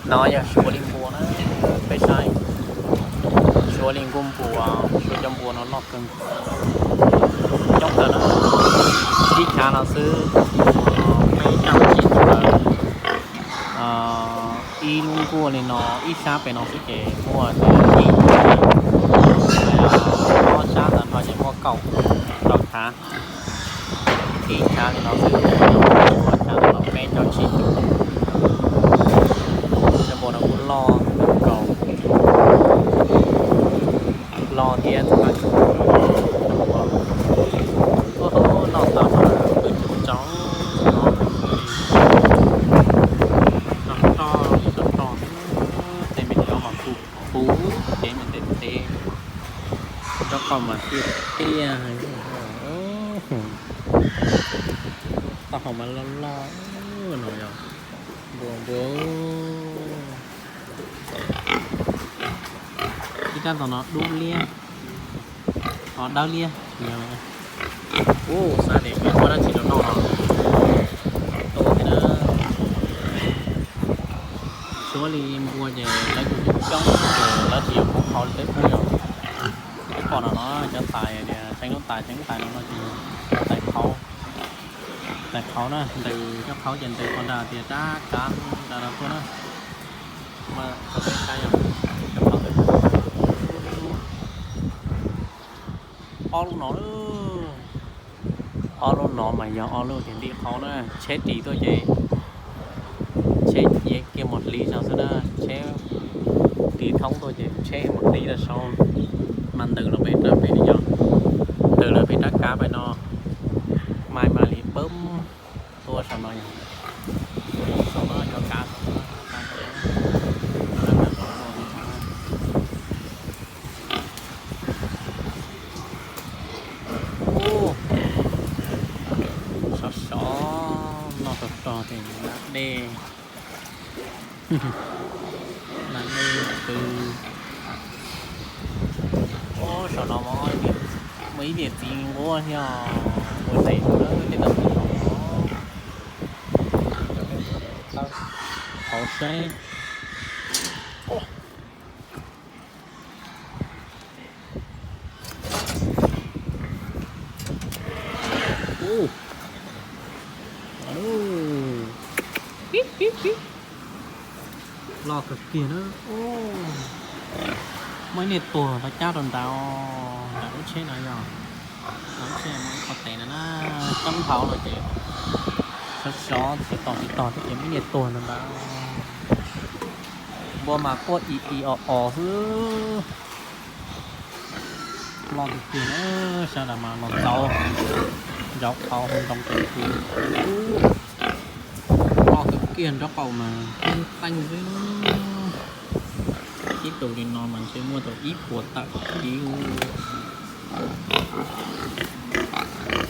No yog suav li npua na, peb saib. Suav li nkuaj npua, suav cov npua no loj kawg, coob kawg na. Ib sab no xwb, peb caug tsib tug lawm. Ib lub nkuaj li no, ib sab pem no xwb ces muaj yim, ob sab ntawd no ces muaj kaum rau sab. Ib sab li no xwb, ua sab no peb caug tsib tug. Cov npua no kuj loj kawg nkaus, loj thiab txawm. Ub, noj tau pw tsaug tsaug no, rog rog li rog rog xwb. Tej me nyuam mas puv puv cev mas ntev ntev, nraub qaum mas tiaj tiaj, taub hau mas loj loj no yog npua npua. Ib rab ntawm no dub liab, ho dawb liab. Ub, xav tias muaj dab tsi rau noj no. Tua thiab na. Suav li npua ces lawv coob coob ces lawv tsis yog poob qhov li peb poob yom. Peb pom no no cov tais tias tseev lub tais tseev lub tais no no ces tais qhauv, tais qhauv na, ntws cov qhauv ces ntws qhov nrad tias rab kav nrad no tuaj na. Mas rau peb saib yom, cov qhauv ntws. Ob lub no, ob lub no mas yog ob lub tias ntim qhauv na, tsheb ris tuaj ces tsheb yev kiag mus hliv sau xwb na, tsheb ris thoob tuaj ces tsheb mus hliv rau sau. Mas ntws los pem rab pem no yog, ntws los pem rab kav pem no, mas mas li peb tuaj sau no yog, sau no cov kav sau no. Ub, sov sov noj rog rog ces lam dej, lam dej pw. Ub, saum no muaj ib niam txiv nquab thiab ua ntej rau lawv tej tau pw saum no. Hauv saib. Ub, loj kawg kiag na. Muaj ib niag tuag los cab rau nrad, nram lub tsheb no yog, lub tsheb muaj ib qho tes no na, coob hauv no ces sov sov tsis tos tsis tos thiab ces muaj ib niag tuag no ntag. Npua mas quaj i i o o xwb. Loj tiag tiag na, sawv daws mas los ntxauv, nrov qhauv ntoo tes kws. Loj tiag tiag, nrov qauv mas teej teej xwb. Ib tug li no mas ntshe muaj tau ib puas tawm kis.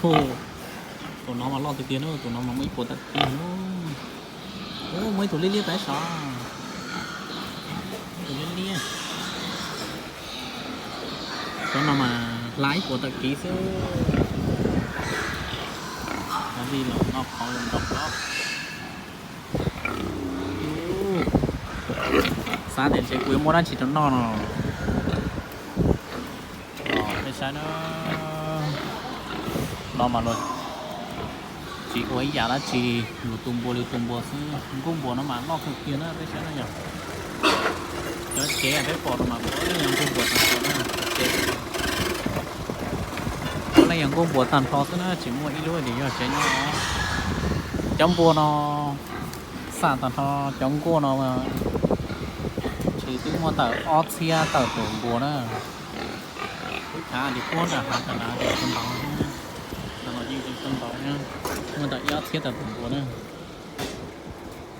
Tus no mas loj tiag tiag na, tus no mas muaj ib puas tawm kis na. Ub, muaj ib tug liab liab pem saud. Ib tug liab liab. Cov no mas hla ib puas tawm kis xwb. Cov li los noj qhauv zoo nraug no. Xav tias ntshe kuv yuav muab dab tsi rau noj no. Peb saib na, no mas luag tsis ua ib yam dab tsi, luag tu npua li tu npua xwb. Nkuaj npua no mas loj kawg kiag na, peb saib na yog. Cov tsev peb pom no mas puav leej yog nkuaj npua tag nrho na, cov tsev puav leej yog nkuaj npua tag nrho xwb na, tsis muaj ib lub tias yog tsev nyob. Cov npua no xam tag nrho, cov nkuaj no tshwm twb muaj tawm ob txhiab tawm tus npua na. Kuv xav tias puag nram hav tam na tau ntau, tam no yeej tau ntau, muaj tawm ib ob txhiab tawm tus npua na.